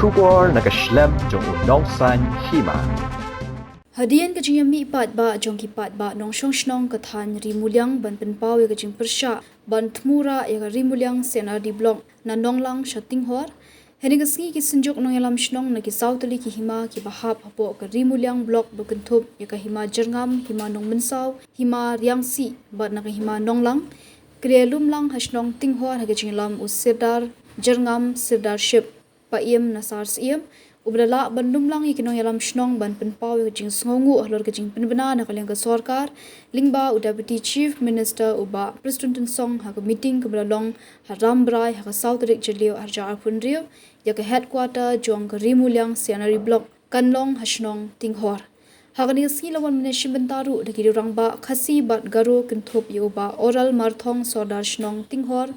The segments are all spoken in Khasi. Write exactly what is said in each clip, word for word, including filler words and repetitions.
Khubor na ka shlem jong u nongsaiñ hima. Hadien ka jingïamih paidbah jong ki paidbah nongshong shnong ka thaiñ Rimuliang ban pynpaw ïa ka jingpyrshah ban thmu rah ïa ka Rimuliang C and R D Block na Nonglang sha Tinghor, hynne ka sngi ki synjuk nongïalam shnong na ki saw tylli ki hima kiba hap hapoh ka Rimuliang Block ba kynthup ïa ka Hima Jyrngam, Hima Nongmynsaw, Hima Riangsih bad na ka Hima Nonglang, ki la lum lang ha shnong Tinghor ha ka jingïalam u Sirdar Jyrngam, Sirdarship Paiem Nasar Syiem, uba la lah ban lum lang ïa ki nongïalam shnong ban pynpaw ïa ka jingsngewnguh halor ka jingpynbna na ka liang ka sorkar, lyngba u Deputy Chief Minister u Bah Prestone Tynsong ha ka meeting kaba la long ha Rambrai ha ka saw tarik Jylliew arhajar arphew hynriew, ïa ka headquarter jong ka Rimuliang C and R D Block kan long ha shnong Tinghor. Ha kane ka sngi la wan mynshim bynta ruh da ki rangbah Khasi bad Garo kynthup ïa u Bah Oral Marthong, Sordar shnong Tinghor,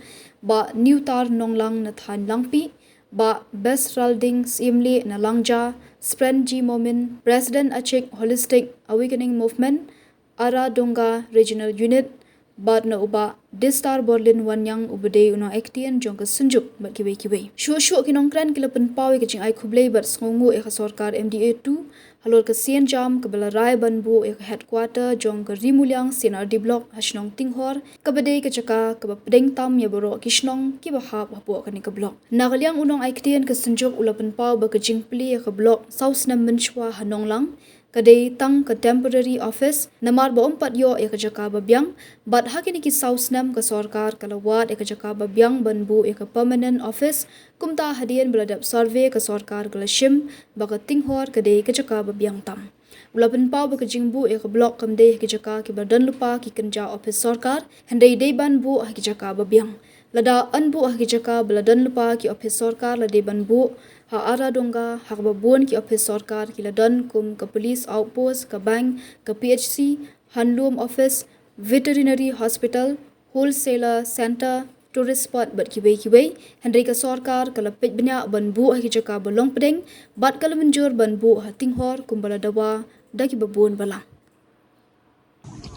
Bah Niutar Nonglang na thaiñ Langpih, Bah Besralding Syiemlieh na Langja, Sprenji Momin, President Achik Holistic Awakening Movement, Ara Donga Regional Unit, bad na u Bah Distar Borlin Wanniang uba dei u nongaiktien jong ka synjuk bad kiwei kiwei. Shuh shuh ki nongkren ki la pynpaw ïa ka jingai khublei bad sngewnguh ïa ka sorkar M D A two halor ka sienjam kaba la rai ban buh ïa ka headquarter jong ka Rimuliang C and R D Block ha shnong Tinghor, kaba dei ka jaka kaba pdeng tam ïa baroh ki shnong kiba hap hapoh kane ka block. Na ka liang u nongaiktien ka synjuk u la pynpaw ba ka jingplie ïa ka block saw snem mynshuwa ha Nonglang ka dei tang ka temporary office, namar ba ym pat ïoh ïa ka jaka ba biang, bad ha kine ki saw snem ka sorkar ka la wad ïa ka jaka ba biang ban buh ïa ka permanent office. Kumta hadien ba la dep survey ka sorkar ka la shim ba ka Tinghor ka dei ka jaka ba biang tam. U la pynpaw ba ka jingbuh ïa ka block kam dei ha ki jaka kiba don lypa ki kynja office sorkar, hynrei dei ban buh ha ki jaka ba biang. Lada yn buh ha ki jaka ba la don lypa ki office sorkar, la dei ban buh ha Ara Donga, ha kaba bun ki office sorkar ki la don kum ka police outpost, ka bank, ka P H C, handloom office, veterinary hospital, wholesaler centre, tourist spot bad kiwei kiwei. Hynrei ka sorkar ka la peit bniah ban buh ha ki jaka ba long pdeng bad ka la mynjur ban buh ha Tinghor kumba la dawa da kiba bun balang.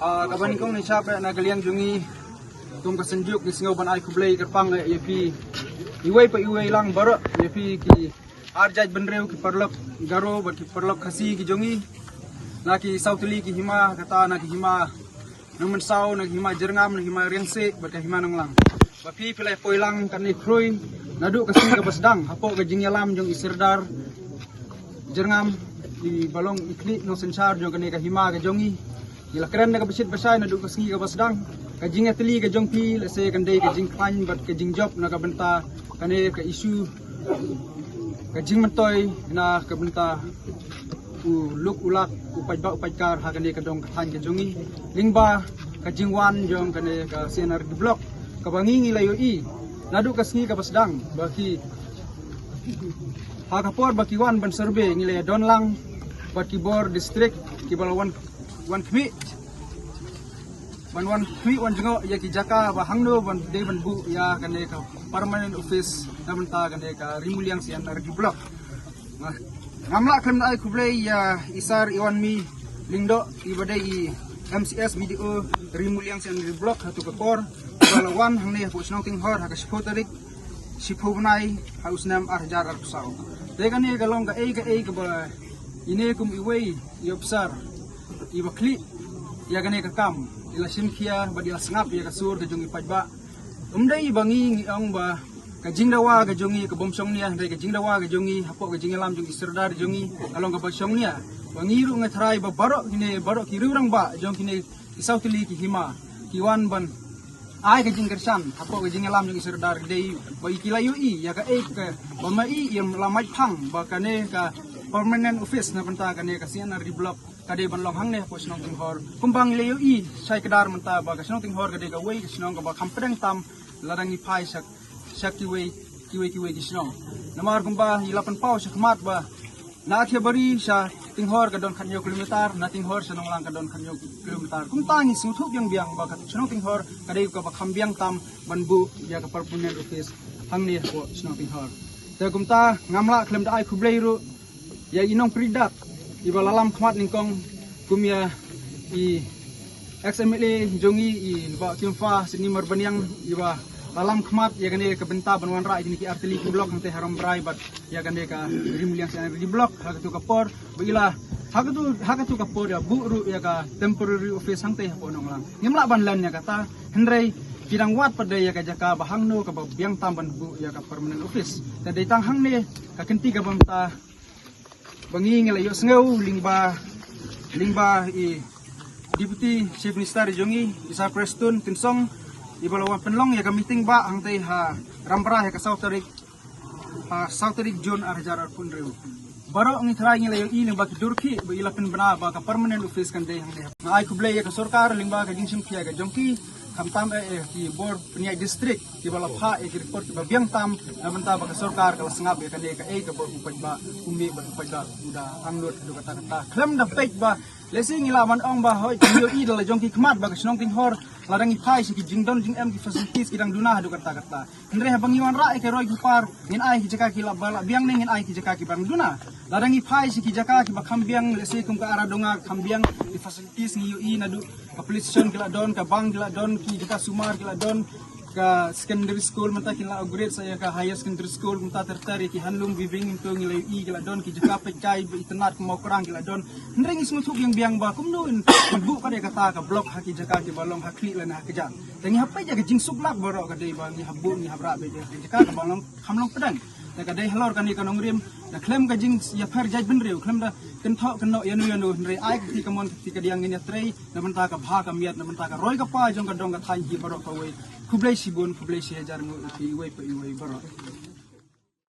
Ah, kaba nyngkong ngi shah peit na ka liang jong ngi kum ka synjuk ngi sngew ban ai khublei kyrpang ïa phi iwei pa iwei lang baroh, ïa phi ki arjait bynriew, ki paralok Garo bad ki paralok Khasi ki jong ngi, na ki saw tylli ki hima, kata na ki hima Nongmynsaw, na ki hima Jyrngam, na ki hima Riangsih bad ka hima Nonglang. Ba phi phi la poi lang kane khrui naduh ka sngi kaba sdang hapoh ka jingïalam jong i Sirdar Jyrngam, iba long i khlieh nongsynshar jong kane ka hima ka jong ngi. Ngi la kren da kaba shit ba shai naduh ka sngi kaba sdang. Ka jingïatylli ka jong phi lehse kan dei ka jingkhlaiñ bad ka jingjop na ka bynta kane ka issue, ka jingmyntoi na ka bynta u luk u lak, u paidbah u paidkar ha kane ka dong ka thaiñ ka jong ngi, lyngba ka jingwan jong kane ka C and R D Block kaba ngi ngi la ïohi naduh ka sngi kaba sdang ba ki, ha ka por ba ki wan ban survey, ngi la ïadon lang bad ki bor district kiba la wan, wan khmih, ban wan khmih wan jngoh ïa ki jaka ba hangno ban dei ban buh ïa kane ka permanent office na bynta kane ka Rimuliang C and R D Block. Ngam lah khlem da ai khublei ïa i Sar Iwanmi Lyngdoh, iba dei i M C S B D O Rimuliang C and R D Block ha tu ka por, iba la wan hangne hapoh shnong Tinghor ha ka shiphew tarik, shiphew bnai ha u snem arhajar arphew saw. Te kane ka long kaei kaei kaba ine kum iwei i ophisar iba khlieh ïa kane ka kam, i la shim khia bad i la sngap ïa ka sur ka jong i paidbah. Ym dei ba ngi ngi ong ba ka jingdawa ka jong ngi ka bym shongnia, hynrei ka jingdawa ka jong ngi hapoh ka jingïalam jong i Sirdar jong ngi ka long kaba shongnia. Ba ngi ruh ngi tharai ba baroh kine, baroh ki rangbah jong kine ki saw tylli ki hima ki wan ban ai ka jingkyrshan hapoh ka jingïalam jong i Sirdar, dei ba i ki la ïohi ïa kaei kaba ma i i la mait phang ba kane ka permanent office na bynta kane ka C and R D Block ka dei ban long hangne hapoh shnong Tinghor. Kumba ngi la ïohi shai kdar mynta ba ka shnong Tinghor ka dei kawei ka shnong kaba kham pdeng tam lada ngi phai sha, sha kiwei, kiwei kiwei ki shnong. Namar kumba ngi la pynpaw shakhmat ba na Athiabari sha Tinghor ka don khathynñiew kilometer, na Tinghor sha Nonglang ka don khathynñiew kilometer. Kumta ngi sngewthuh biang biang ba ka shnong Tinghor ka dei kaba kham biang tam ban buh ïa ka permanent office hangne hapoh shnong Tinghor. Te kumta ngam lah khlem da ai khublei ruh ïa i nongpyrdi dak iba la lam khmat nyngkong kum ïa i ex M L A jong ngi, i Bah Kimfa Sitni Marbaniang, iba Ba lam khmat ïa kane ka bynta ban wanrah ïa kine ki artylli ki block hangtei ha Rambrai bad ïa kane ka Ri Muliang C R D block ha katu ka por ba i la ha katu ha katu ka por ïa buh ruh ïa ka temporary office hangtei hapoh Nonglang. Ngim lah ban len ïa kata, hynrei ki dang wad pat de ïa ka jaka ba hangno kaba biang tam ban buh ïa ka permanent office. Te dei tang hangne ka kynti kaba mynta ba ngi ngi la ïohsngew lyngba lyngba i Deputy Chief Minister jong ngi, i Sir Prestone Tynsong, i ba la wan pynlong ïa ka meeting ba hangtei ha Rambrai ha ka saw tarik, ha saw tarik June ar hajar arphew hynriew. Baroh ngi trai ngi la ïohi lyngba ki dur khih ba i la pynbna ba ka permanent office kan dei hangne. Nga ai khublei ïa ka sorkar lyngba ka jingshim khia ka jong ki, khamtam eh, eh ki bor pynïaid district ki ba la phah ïa ki report ki ba biang tam na bynta ba ka sorkar ka la sngap ïa kane kaei kaba u paidbah u mih bad u paidbah u da angnud haduh katta katta. Khlem da peit ba lehse ngi lah ban ong ba hoi ki ïohi da la jong ki khmat ba ka shnong Tinghor la dang ïa phai sha ki jingdon jingem ki facilities ki dang duna haduh katta katta. Hynrei haba ngi wanrah ïa ka roi ki par ngin ai ki jaka ki la ba la biang ne ngin ai ki jaka ki ba dang duna. La dang ïa phai sha ki jaka ki ba kham biang, lehse kum ka Aradonga kham biang, ki facilities ngi ïohi naduh ka police station ki la don, ka bank ki la don, ki jaka sumar ki la don, ka secondary school mynta ki la upgrade sa ïa ka higher secondary school, mynta ter ter ïa ki handloom weaving mynta ngi la ïohi ki la don, ki jaka peit kai ba itynnad ka Mawkrang ki la don. Hynrei ngi sngewthuh biang biang ba kumno in buh ka dei kata ka block ha ki jaka ki ba long ha khlieh lane ha kjat. Te ngi hap peit ïa ka jingsuk lak baroh ka dei ba ngi hap buh ngi hap rah beit ïa ka jaka ka ba long kham long pdeng. Te ka dei halor kane ka nongrim da khlem ka jingïapher jaitbynriew, khlem da kynthoh kynnoh ïano ïano, hynrei ai ka kti kamon ka kti kadiang ngin ïatrei na bynta ka bha ka miat, na bynta ka roi ka par jong ka dong ka thaiñ hi baroh kawei. Khublei shibun, khublei shihajar nguh ïa phi iwei pa iwei baroh.